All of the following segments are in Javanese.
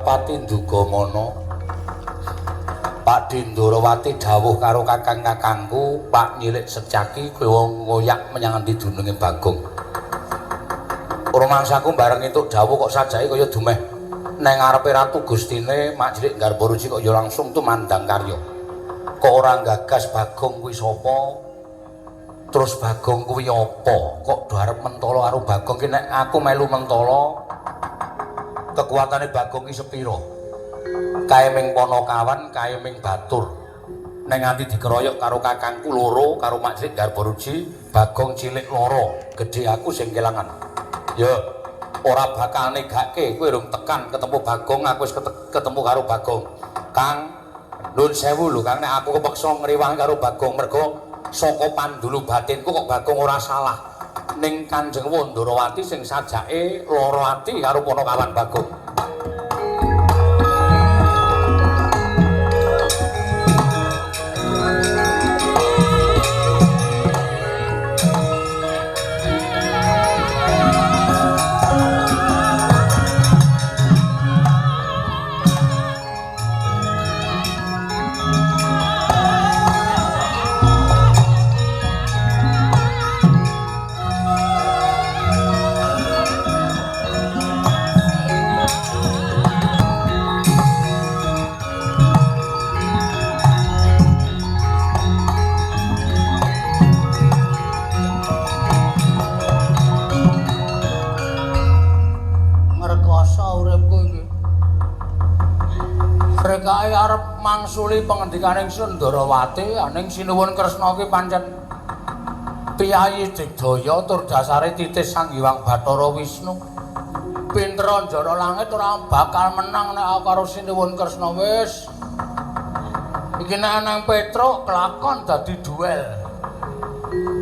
Pati Ndugamana. Pak Dindarawati dawuh karo kakang-kakangku, Pak Nyilik Setyaki kowe ngoyak menyang endi dununge Bagong. Rumangsaku bareng entuk dawuh kok sajake kaya dumeh nang ngarepe Ratu Gustine Mak Cilik Garbaruci kok ya langsung tumandang karya. Kok ora gagas Bagong kuwi sapa? Terus Bagong kuwi apa? Kok do arep mentala karo Bagong ki nek aku melu mentala kekuatane Bagong ki sepira? Kae ming Panakawan, kae ming Batur. Nek nganti dikeroyok karo kakangku loro, karo Mak Cilik Garbaruji, Bagong cilik loro, gedhe aku sing kelangan. Ya, ora bakal negake kowe urung tekan ketemu Bagong, aku wis ketemu karo Bagong. Kang, nuwun sewu lho Kang, nek aku kepeksa ngrewangi karo Bagong mergo saka pandulu batinku kok Bagong ora salah. Ning Kanjeng Wandarawati sing sajake lara ati karo Panakawan Bagong. Rekae arep mangsuli pengendikaning Sundarawati, aning Sinuwun Kresna ki pancen piyayi digdaya tur dasare titis Sang Hyang Bathara Wisnu. Pinter njara langit ora bakal menang nek aku karo Sinuwun Kresna wis. Iki nek nang Petruk kelakon dadi duel.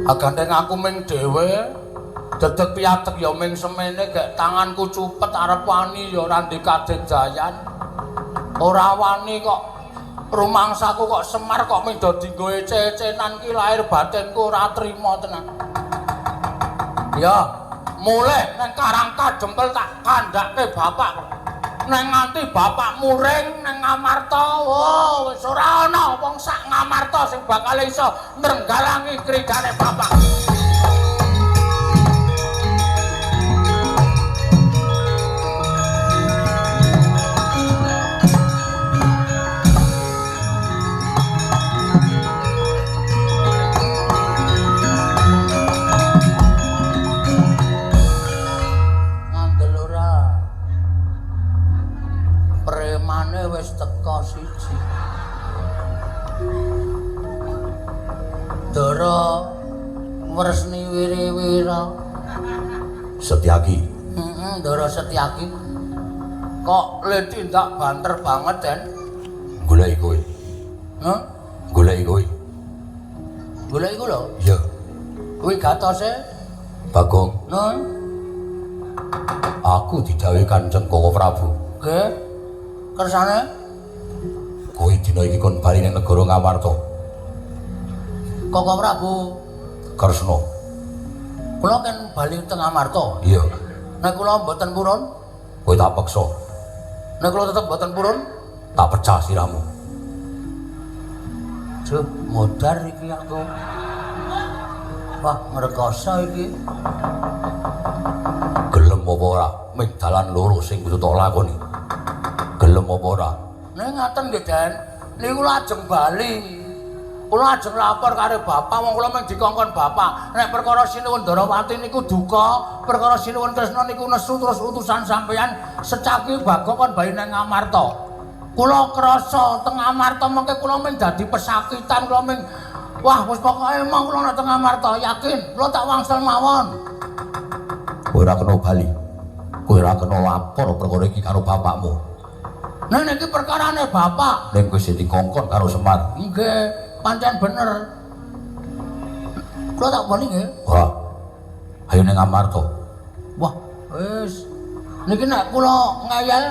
Agandheng aku ming dhewe, dedeg piadeg ya ming semene, gek tanganku cupet arep wani ya ora ndek kadedayan. Ora wani kok rumangsaku kok Semar kok ming do dinggo ece-ecenan ki lahir batinku ora trima tenan. Ya, mulih nang Karang Kadempel tak kandhake bapak. Nang nganti bapak muring nang Ngamarta, oh wis ora ana wong sak Ngamarta sing bakal iso nrenggalangi kridane bapak. Wis teka siji. Ndara Wresni Wiriwira. Setyaki. Heeh, Ndara Setyaki. Kok le tindak banter banget, Den? Goleki kowe. Hah? Goleki kowe. Goleki iku lho? Iya. Kuwi gatose Bagong. Nun. Aku didhawuhi Kanjeng Koko Prabu. Nggih. Kersane kowe dina iki kon bali ning negara Ngamarta. Koko Prabu Kresna. Kula kan bali teng Ngamarta. Iya. Nek kula mboten purun, kowe tak peksa. Nek kula tetep mboten purun, tak pecah sirahmu. Duh, modar iki aku. Wah, ngrekoso iki. Gelem apa ora? Ming dalan loro sing kudu tak lakoni. Gelem apa ora? Nek ngaten nggih, Den. Niku lajeng bali. Kula ajeng lapor karo bapak, wong kula mung dikongkon bapak. Nek perkara Sinuwun Ndarawati niku duka, perkara Sinuwun Kresna niku nesu terus utusan sampeyan Secaki Bagong kon bali nang Ngamarta. Kula krasa teng Ngamarta mengke kula mung dadi pesakitan, kula mung wah wis pokoke emang kula nek teng Ngamarta yakin kula tak wangsel mawon. Kowe ora kena bali. Kowe ora kena lapor perkara iki karo bapakmu. Nek niki perkarane bapak. Ning kowe sing dikongkon karo Semar. Nggih, pancen bener. Kula tak bali nggih. Wah. Ayo ning Ngamarta. Wah, wis. Niki nek kula ngeyel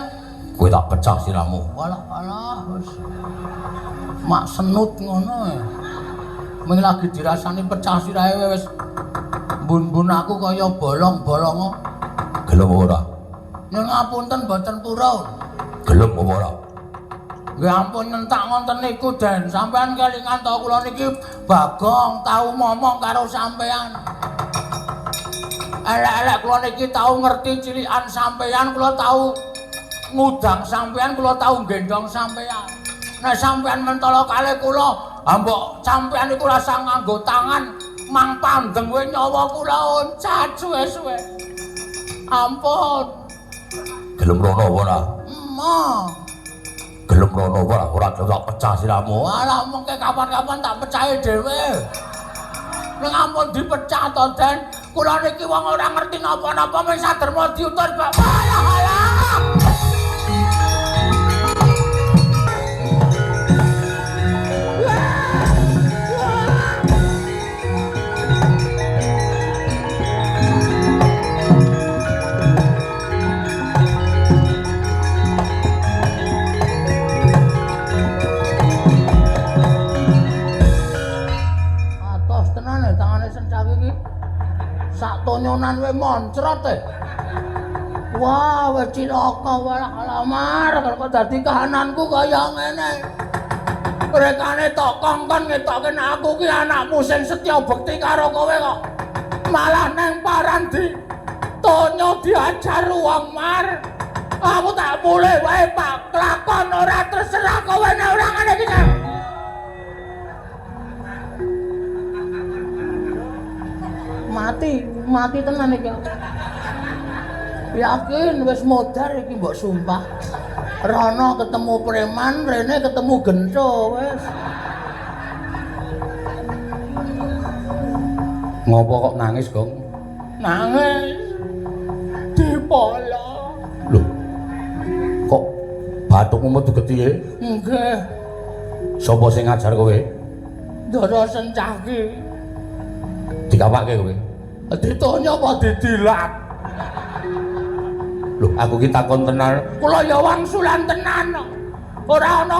kowe tak pecah sirahmu. Walah, walah wis. Mak senut ngono. Ming lagi dirasani pecah sirahe wis mbun-mbun aku kaya bolong-bolongo. Gelem ora? Nyuwun ngapunten mboten purun. Gelem apa ora? Nggih ampun nyentak ngonten niku, Den. Sampeyan kelingan to kula niki Bagong tau momong karo sampeyan. Elek-elek kula niki tau ngerti cilikan sampeyan, kula tau ngudang sampeyan, kula tau gendong sampeyan. Nek sampeyan mentolo kalih kula, mbok sampeyan niku rasa nganggo tangan mang pandeng kowe nyawa kula oncat suwe-suwe. Ampun. Gelem rono apa ora? Emoh. Gelem rono apa ora? Ora gelem tak pecah siramu. Alah mengke kapan-kapan tak pecahe dhewe. Ning ampun dipecah to, Den. Kula niki wong ora ngerti napa-napa mung saderma diutus Bapak. Alah alah. Atos tenan e tangane Sencaki iki. Sak tonyonan we moncrot e. Wah, wis cilaka walah alamar kok dadi kahananku kaya ngene. Rekane tok kongkon ngetokke nek aku ki anakmu sing setya bekti karo kowe kok. Malah neng paran di tonyo diajar wong mar. Aku tak mulih wae Pak, kelakon ora terserah kowe nek ora ngene iki. Mati, mati tenan iki. Yakin wis modar iki mbok sumpah. Rono ketemu preman, rene ketemu gento wis. Ngopo kok nangis, Gong? Nangis. Dipolo. Lho. Kok bathukmu metu getihe? Nggih. Sapa sing ngajar kowe? Ndara Sencaki. Dikapake kowe? Ditonyo apa didilat? Lho, aku ki takon tenan. Kula ya wangsulan tenan. Ora ana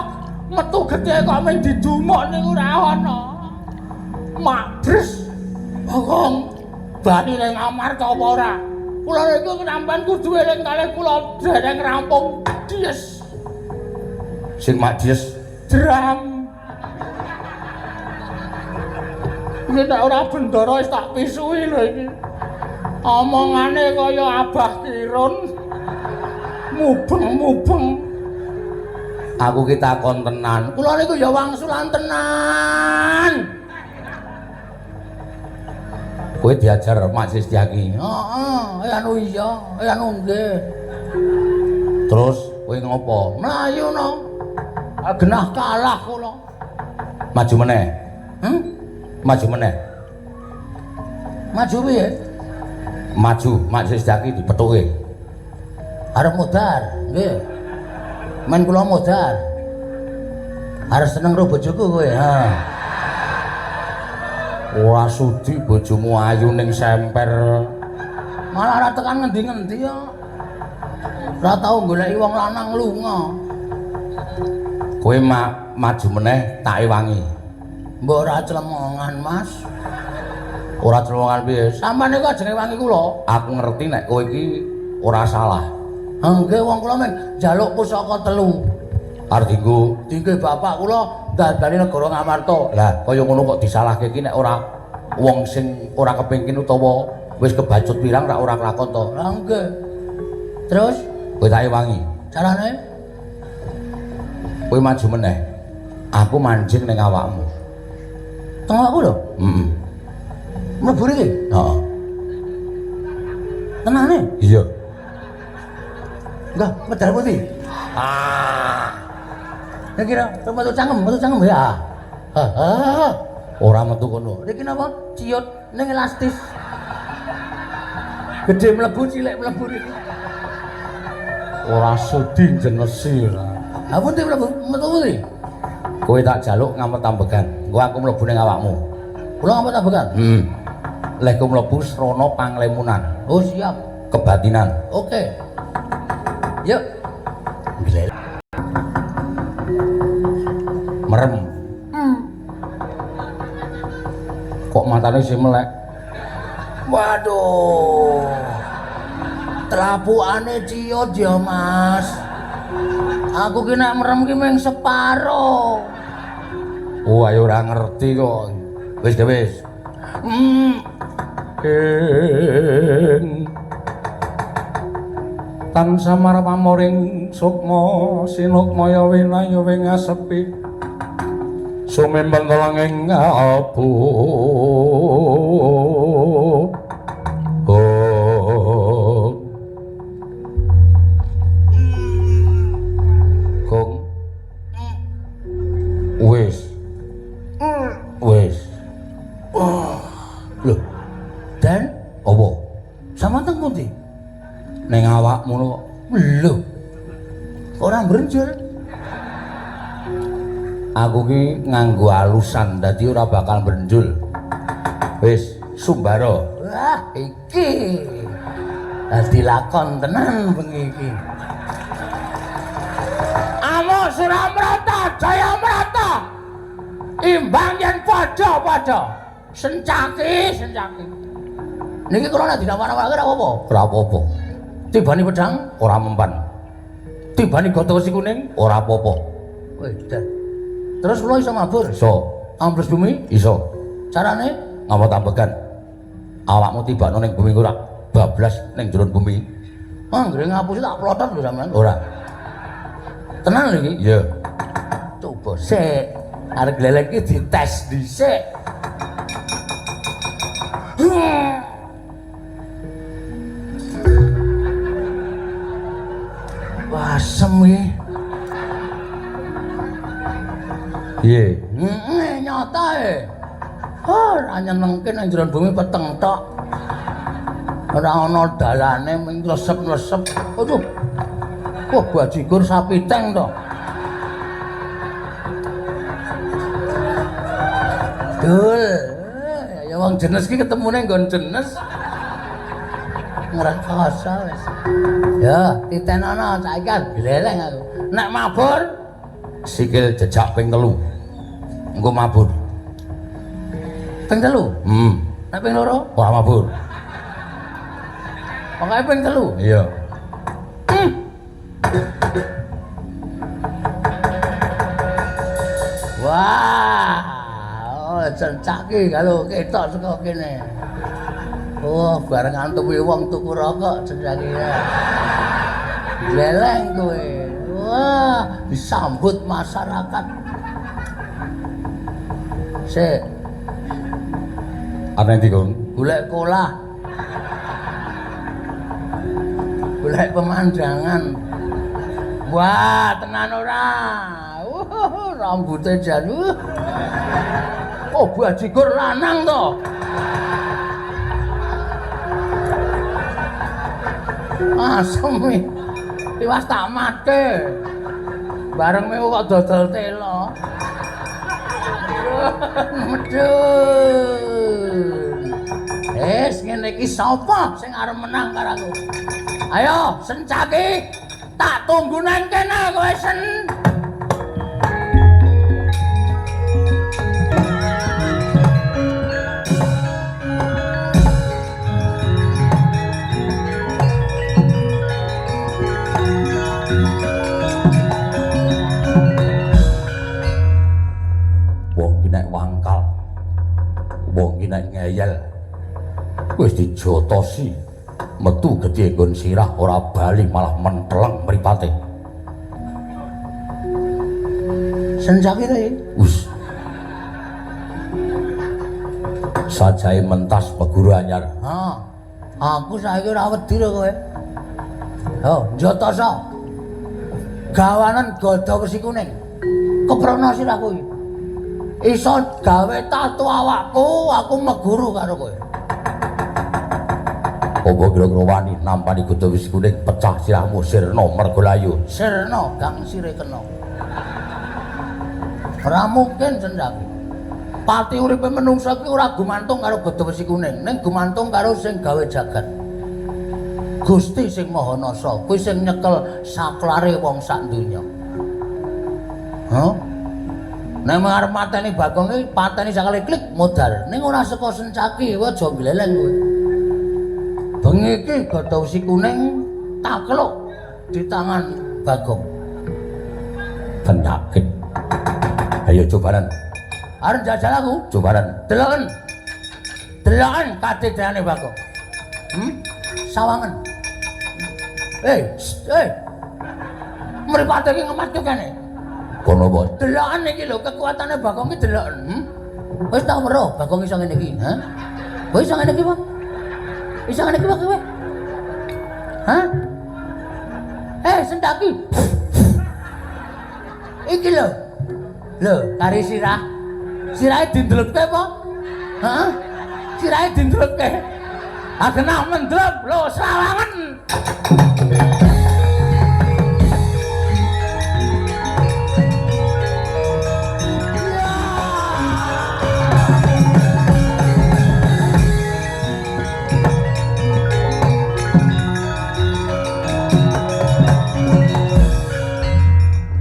metu getih kok mung didumuk niku ora ana. Makbres. Bagong bali ning Amarta apa ora? Kula niku sampean kudu eling kalih kula dereng rampung. Dies. Sing mak dies dram. Iki nek ora bendara wis tak pisuhi lho iki. Omongane kaya Abah Kirun. Mubeng-mubeng. Aku ki takon tenan. Kula niku ya wangsulan tenan. Kowe diajar Mak Setyaki. Heeh, anu iya, anu nggih. Terus kowe ngopo? Mlayu no. Genah kalah kula. Maju meneh. Maju meneh. Maju piye? Maju, Mak Setyaki dipethuke. Arep modar, nggih. Men kula modar. Arep seneng karo bojoku kowe, ha. Ora sudi bojomu ayu ning semper. Malah ora tekan ngendi-ngendi ya. Ora tau goleki wong lanang lunga. Kowe maju meneh tak ewangi. Mbok ora clemongan, Mas. Ora clemongan piye? Sampeyan niku ajenge wangi kula. Aku ngerti nek kowe iki ora salah. Nggih, wong kula men njaluk pusaka telu. Arep dienggo dingge bapak kula dandani negara Ngamarta. Lah, kaya ngono kok disalahke iki nek ora wong sing ora kepengin utawa wis kebacut pirang ra ora kelakon to. Lah nggih. Terus kowe tak ewangi. Carane? Kowe maju meneh. Aku manjing ning awakmu. Teng awakku lho? Heeh. Mlebu iki? Heeh. Tenane? Iya. Enggak, medal putih. Ah. Nek kira metu cangkem ya. Heeh. Ora metu kono. Niki napa? Ciut ning elastis. Gedhe mlebu, cilik mlebu niki. Ora sudi jenesi ora. Ha pundi mlebu? Metu pundi? Kowe tak jaluk ngamet ambegan. Engko aku mlebu ning awakmu. Kula ngamet ambegan? Heeh. Leh ku mlebu srana panglemunan. Oh, siap. Kebatinan. Oke. Yuk. Glel. Merem. Kok matane isih melek? Waduh. Telapukane ciut ya, Mas. Aku ki nek merem ki mung separo. Oh, ayo ora ngerti kok. Wis deh wis. Tansah marep amoring sukma sinukmaya winaya wing asepi sumempen telenging abu. Oh. Gong. Wis. Wis. Oh. Lho. Dan apa? Sampeyan teng pundi? Ning awakmu kok. Lho. Ora mbrenjul. Aku ki nganggo alusan dadi ora bakal mbrenjul. Wis, sumbara. Wah, iki. Dadi lakon tenan bengi iki. Amo Suramrata, Jayamrata. Imbang yen padha-padha. Sencaki, sencaki. Niki kula nek dinawar-nawarke ora apa-apa. Ora apa-apa. Tibani pedang ora mempan. Tibani gada wesi kuning ora apa-apa. Wedan. Terus kula iso mabur? Iso. Ambles bumi? Iso. Carane? Ngapa tambegan? Awakmu tibakno ning bumi ora bablas ning jero bumi. Anggere ngapusi tak plotot lho sampean. Ora. Tenan lho iki? Iya. Coba sik. Arep gleleng iki dites dhisik. Asem iki. Piye? Heeh, nyata e. Ora nyenengke nang jero bumi peteng tok. Ora ana dalane mung lesep-lesep. Aduh. Wah, bajigur sapi teng to. Dul. Ya wong jenes iki ketemune nggon jenes. Ngrekoso wis. Ya, titenono saiki gleleng aku. Nek mabur sikil jejak ping 3. Engko mabur. Ping 3? Heeh. Nek ping 2? Ora mabur. Pokoke ping 3. Iya. Wah, oh cencaki kalau ketok saka kene. Oh, bareng antupi wong tuku rokok cencaki. Gleleng kowe. Wah, disambut masyarakat. Sik. Ana endi, Kong? Golek kolah. Golek pemandangan. Wah, tenan ora. Rambute jan. Oh, bajigur lanang to. Asem iki. Tiwas tak matke. Bareng mewu kok dodol telo. Medun. Wis ngene iki sapa sing arep menang karo aku? Ayo, sencaki. Tak tunggu nang kene kowe sen. Wong ki nek wangkal, wong ki nek ngeyel, wis dijotosi metu gedhe nggon sirah ora bali malah menteleng mripate. Sencaki ta iki? Wis. Sajae mentas peguru anyar. Ha. Aku saiki ora wedi lho kowe. Yo, njotoso. Gawanen gada wesi kuning. Keprono sirahku iki. Iso gawe tatu awakku, aku meguru karo kowe. Apa kira-kira wani nampani gada wesi kuning pecah sirahmu sirna mergolayu? Sirna gang sire kena. Ora mungkin sendaki. Pati uripe menungsa iki ora gumantung karo gada wesi kuning, ning gumantung karo sing gawe jagat. Gusti sing Maha Nasa, kuwi sing nyekel saklare wong sak donya. Hah? Nek arep mateni Bagong iki pateni sakale klik modar. Ning ora saka sencaki, kowe aja gleleng kowe. Bengi iki gada wesi kuning takluk di tangan Bagong. Penyakit. Ayo cobanan. Arep jajal aku? Cobanan. Deloken. Deloken kadigdayane Bagong. Sawangen. Eh. Mripate iki ngematke kene. Kono apa? Deloken iki lho kekuatane Bagong iki deloken. Wis tau weruh Bagong iso ngene iki, ha? Kowe iso ngene iki, Bang? Iso ngene iki, Bang, kowe? Hah? Sendaki. Iki lho. Lho, kari sirah. Sirahe dindlepke apa? Heeh. Sirahe dindlepke. Ah genah mendlep lho sawangen.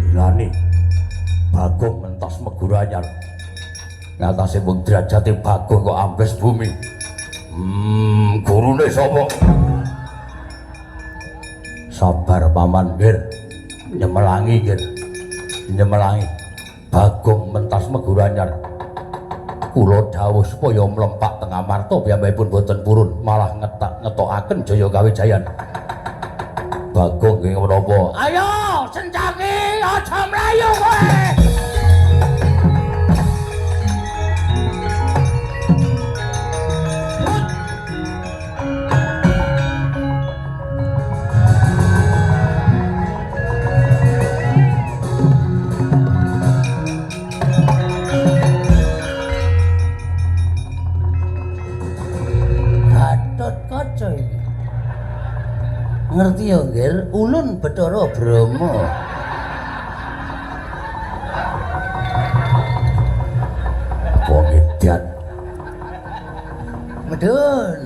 Gilane. Bagong mentas meguru anyar. Ngatasé wong derajate Bagong kok ambles bumi. Gurune sapa? Sabar paman nggir. Nyemelangi nggir. Nyemelangi. Bagong mentas meguru anyar. Kula dawuh supaya mlempak teng Amarta piyambakipun boten purun, malah ngetokaken Jaya Kawijayan. Bagong nggih menapa? Ayo, Sencaki, aja mlayu kowe. Gatotkaca iki. Ngerti ya, Nggir? Ulun Bathara Brahma. Wong edan. Medun.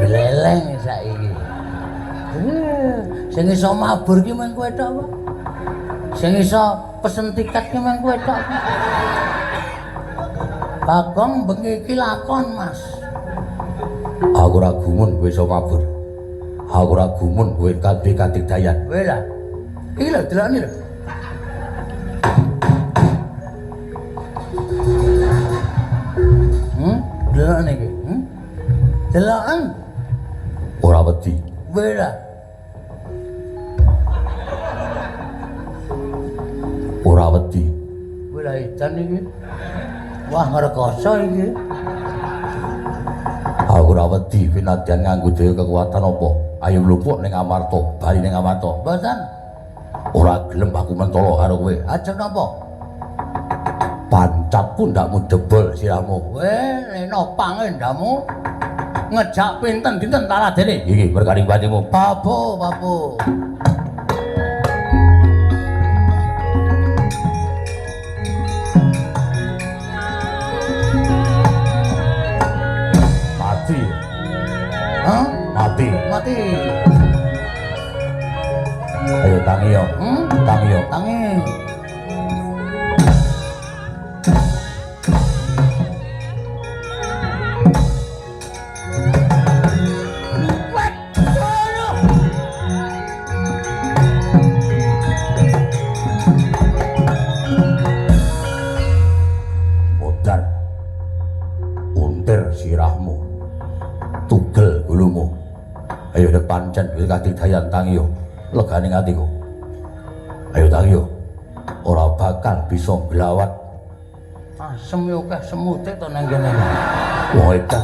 Gleleng saiki. Sing iso mabur ki mung kowe tok apa? Sing iso pesen tiket ki mung kowe tok. Bagong bengi iki lakon, Mas. Aku ora gumun kowe iso mabur. Aku ora gumun kowe kabeh kadigdayan. Kowe lah. Iki lho delokne lho. Delokne iki. Deloken. Ora wedi. Kowe lah. Ora wedi. Kowe lah edan iki. Wah, ngrekoso iki. Aku ora wedi winadyan nganggo daya kekuatan apa. Ayo mlupuk ning Amarta, bali ning Amarta. Mboten. Ora gelem aku mentolo karo kowe. Ajeng napa? Pancap pundakmu jebol sirahmu. Kowe leno pangendamu ngejak pinten dinten taladene. Iki merganing patimu. Babu, babu. Mati. Hah? Mati. Mati. Ayo tangi yo. Tangi yo. Tangi. Modar. Untir sirahmu. Tugel gulumu. Ayo nek pancen wis kadigdayan tangi yo. Legane atiku. Ayo tangi yo. Ora bakal bisa nglawat. Asem yo akeh semute to nang kene. Wah, edan.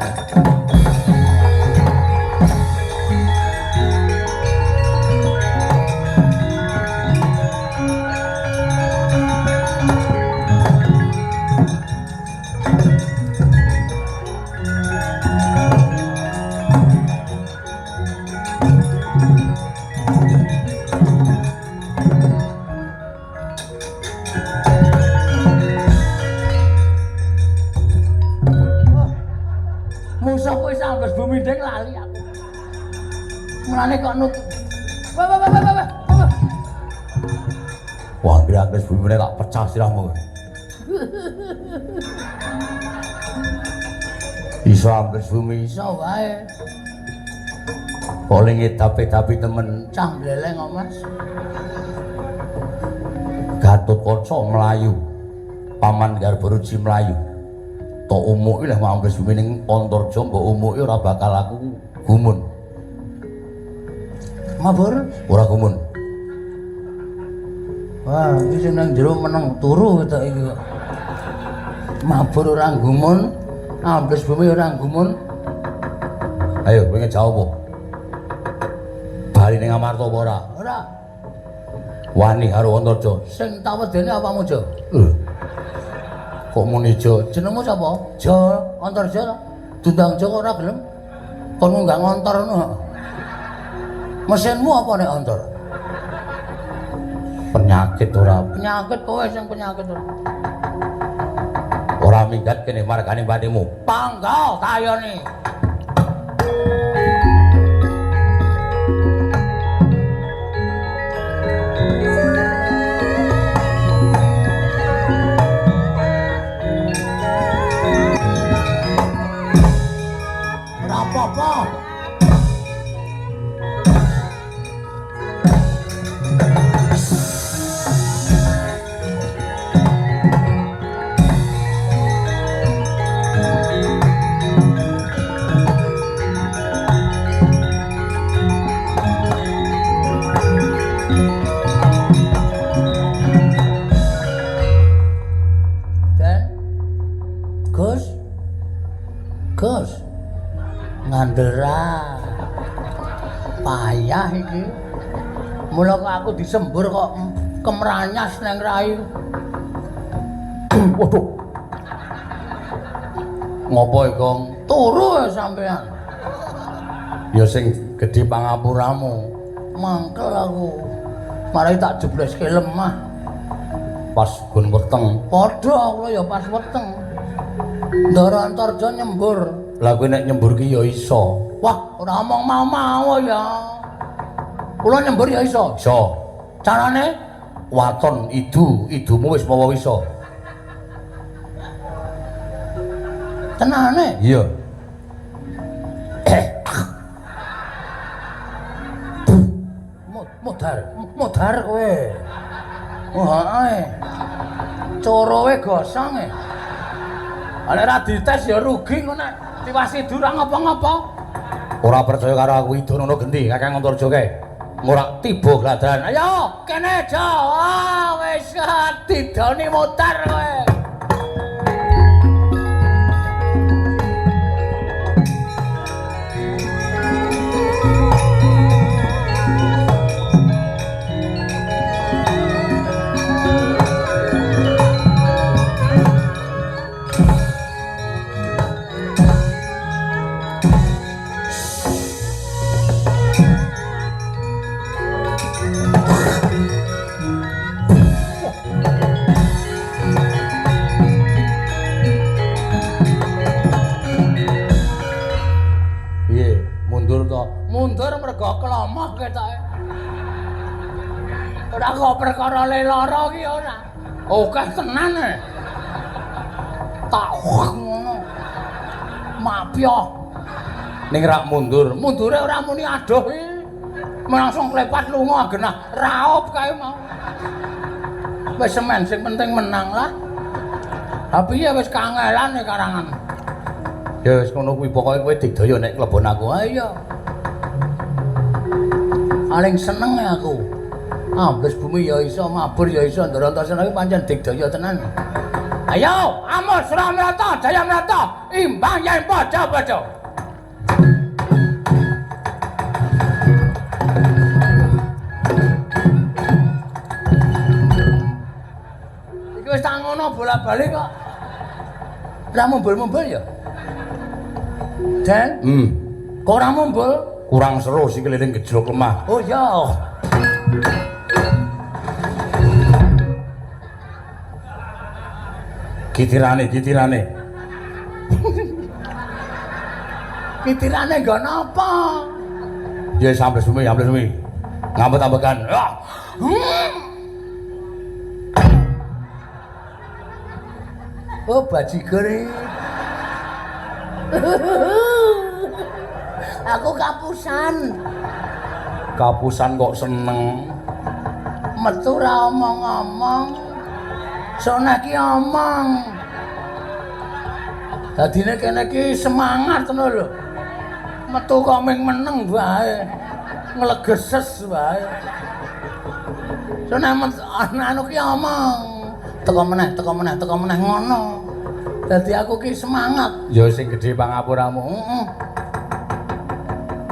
Musuh kowe sambles bumi ndek lali aku. Mulane kok nut. Wah wah wah wah wah. Wah, anggere bumi tak pecah sirahmu. Iso ambles bumi Iso wae. Kok ngedapi-dapi temen cah mleleng kok, Mas. Gatotkaca mlayu. Paman Garbaruji mlayu. Tok umuki leh ambles bumi ning Antarja mbok umuki ora bakal aku gumun. Mabur ora gumun. Wah, iki sing nang jero meneng turu ketok iki kok. Mabur ora gumun, ambles bumi ora gumun. Ayo kowe ngejawab apa? Bali ning Amarta apa ora? Ora. Wani karo Antarja. Sing tak wedeni apamu, Jo? Lho. Kok muni Jo? Jenengmu sapa? Jo Antarja to. Dundang Jo kok ora gelem. Kon nggak ngontor ngono. Mesinmu apa nek ontor? Penyakit ora? Penyakit kowe sing penyakit ora. Ora minggat kene margane patimu. Pangga tayone. Ora apa-apa. Gus, ngandel ra. Payah iki. Mula kok aku disembur kok kemranyas nang rai. Waduh. Ngopo iki, Gong? Turu ya sampean. Ya sing gedhe pangapuramu. Mangkel aku. Marai tak jebleske lemah. Pas gon weteng. Padha kula ya pas weteng. Ndara Antarja nyembur. Lah kowe nek nyembur ki ya iso. Wah, ora omong mau-mau ya. Kula nyembur ya iso. Iso. Carane waton idu, idumu wis mawa iso. Tenane? Iya. Modar, modar kowe. Wah, ae. Corowe gosong e. Nek ora dites ya rugi engko nek tiwas idu ora ngapa-ngapa. Ora percaya karo aku idu ngono genti Kakang Antarja kae. Ora tiba gladan. Ayo kene Jo. Wah, wis didoni mutar kowe. Mundur mergo klomoh ketoke. Ora kok perkara le lara ki ora. Akeh tenan e. Tak ngono. Mapyoh. Ning rak mundur. Mundure ora muni adoh iki. Langsung klepat lunga genah raup kae mau. Wis semen sing penting menang lah. Ha piye wis kangelan e karangan. Ya wis ngono kuwi pokoke kowe digdaya nek klebon aku. Ha iya. Paling seneng aku. Ambles bumi ya iso, mabur ya iso, Ndara Antasena iki pancen digdaya tenan. Ayo, Amos Ramrata, Jayamrata, imbang yen padha-padha. Iki wis tak ngono bola-bali kok. Ora mumbul-mumbul ya? Den? Kok ora mumbul? Kurang seru sih keliling gejlok lemah. Oh iya. Kitirane, kitirane. Kitirane nggon apa? Ya sampe sumi, sampe sumi. Ngambet-ambekan. Oh, bajigur. Aku kapusan. Kapusan kok seneng. Metu ra omong-omong. Sone ki omong. Dadine kene ki semangat ngono lho. Metu kok ming meneng wae. Nglegeses wae. Sone anu ki omong. Teko meneh, teko meneh, teko meneh ngono. Dadi aku ki semangat. Ya sing gedhe pangapuramu. Heeh.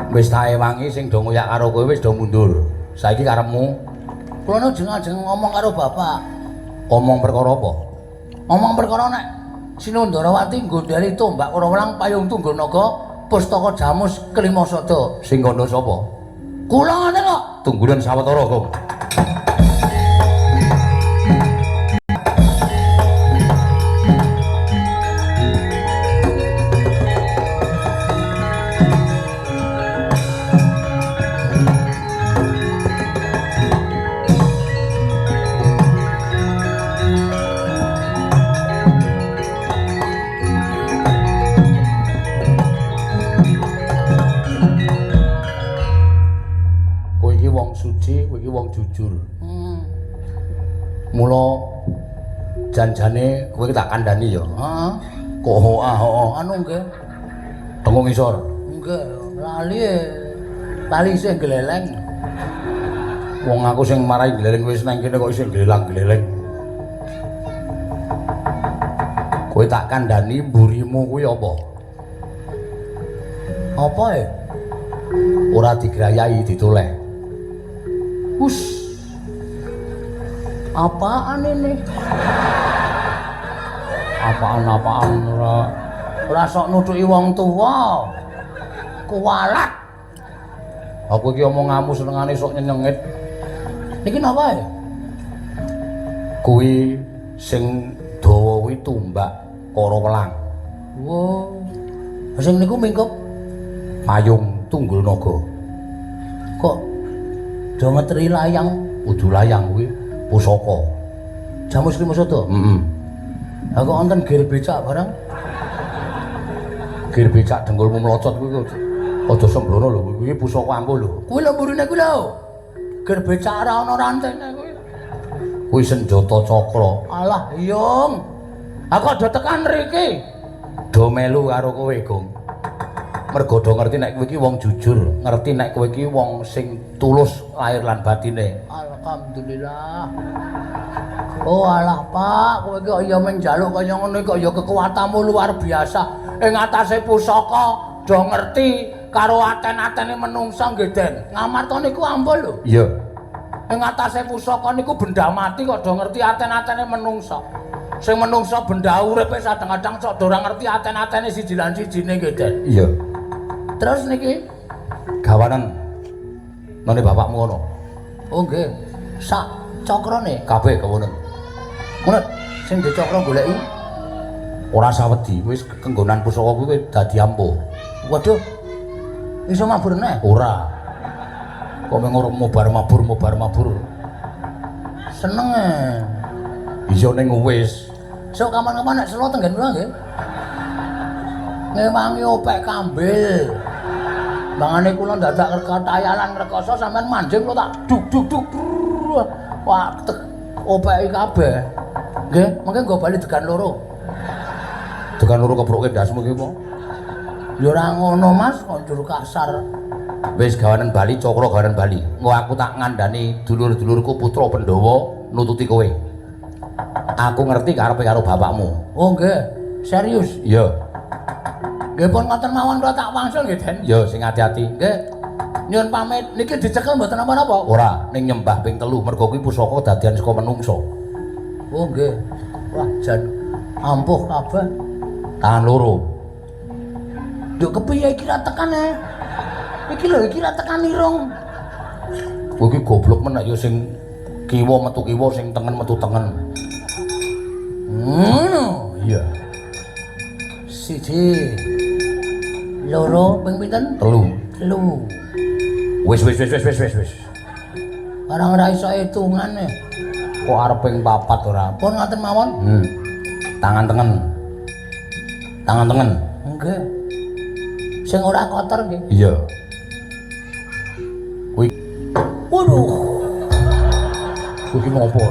Wis tak ewangi sing do ngoyak karo kowe wis do mundur. Saiki karepmu. Kula nu ajeng ngomong karo bapak. Omong perkara apa? Omong perkara nek Sinundharawati nggondheli tombak Karawelang payung tunggal naga pustaka jamus kelima sada. Sing kandha sapa? Kula ngoten kok. Tunggulen sawetara, Gong. Kowe iki wong suci, kowe iki wong jujur. Mula janjane kowe tak kandhani ya. Heeh. Kok hoah hoah Anu nggih. tengok ngisor. Nggih, lali. Lali isih gleleng. Wong aku sing marai gleleng wis nang kene kok isih glelang-gleleng. Kowe tak kandhani mburimu kuwi apa? Apa e? Ora digrayahi ditoleh. Hus. Apaan ini? Apaan-apaan ora. Ora sok nutuki wong tuwa. Kuwalat. Aku iki omonganmu senengane sok nyenyengit. Niki napa e? Kuwi sing dawa kuwi tumbak Karawelang. Wo. Sing niku mingkup payung tunggul naga. Kok do ngeteri layang? Kudu layang kuwi pusaka. Jamus lima sada? Heeh. Lah kok wonten gir becak barang? Gir becak dengkulmu mlocot kuwi aja sembrono lho, kuwi pusaka ampuh lho. Kuwi lho mburine kuwi lho. Gir becak ora ana rantene kuwi. Kuwi senjata cakra. Alah, yung. Aku aja tekan mriki. Do melu karo kowe, Gong. Mergo do ngerti nek kowe iki wong jujur, ngerti nek kowe iki wong sing tulus lahir lan batine. Alhamdulillah. Oh alah Pak, kowe iki kok ya menjaluk kaya ngono kok ya kekuatanmu luar biasa. Ing atase pusaka do ngerti karo aten-atene menungsa nggih, Den. Ngamarta niku ampuh lho. Iya. Ing atase pusaka niku benda mati kok do ngerti aten-atene menungsa. Sing menungsa benda urip wis kadang-kadang sok do ora ngerti aten-atene siji lan sijine nggih, Den. Iya. Terus niki gawanen none bapakmu ngono. Oh nggih. Sak cakrane kabeh gawanen. Ngono sing dicakra goleki ora sawedi, wis kenggonan pusaka kuwi dadi ampuh. Waduh. Iso mabur neh? Ora. Kok mung ora mobar-mabur mobar-mabur. Seneng e. Iya ning wis. Sok kapan-kapan nek selo tenggen kula nggih. Ngewangi opek kambil. Mangane kula dadak katayalan rekoso sampean manjing kula tak duk duk duk. Wah, opeki kabeh. Nggih, mengke nggo bali degan loro. Degan loro kebroke ndasmu iki apa? Ya ora ngono, Mas, kondur kasar. Wis gawanen bali, cakra gawanen bali. Engko aku tak ngandani dulur-dulurku putra Pandhawa nututi kowe. Aku ngerti karepe karo bapakmu. Oh nggih, serius? Iya. Nggih pun ngoten mawon kula tak wangsul nggih, Den. Ya sing ati-ati. Nggih. Nyuwun pamit. Niki dicekel mboten napa-napa? Ora, ning nyembah ping 3 mergo kuwi pusaka dadian saka menungsa. Oh nggih. Wah, jan ampuh kabeh. Tangan loro. Nduk kepiye iki ra tekan e? Iki lho, iki ra tekan irung. Kowe iki goblok men ya sing kiwa metu kiwa, sing tengen metu tengen. Ngono. Iya. Siji. Loro ping pinten? 3. 3. Wis wis wis wis wis wis. Barang ora iso hitungane. Kok arep ping 4 ora? Pun ngoten mawon. Tangan tengen. Tangan tengen. Nggih. Sing ora kotor nggih. Iya. Kuwi Waduh. Kuwi ki ngopo?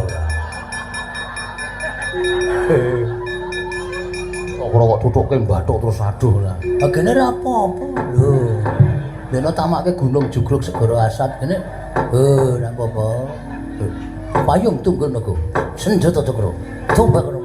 Kok ora kok tutuke bathuk terus aduh lah. Ah gene ora apa-apa. Lho. Dene tamake gunung jugruk segara asap gene. Oh, ora apa-apa. Lho. Payung tunggul naga. Senjata cakra. Tombak.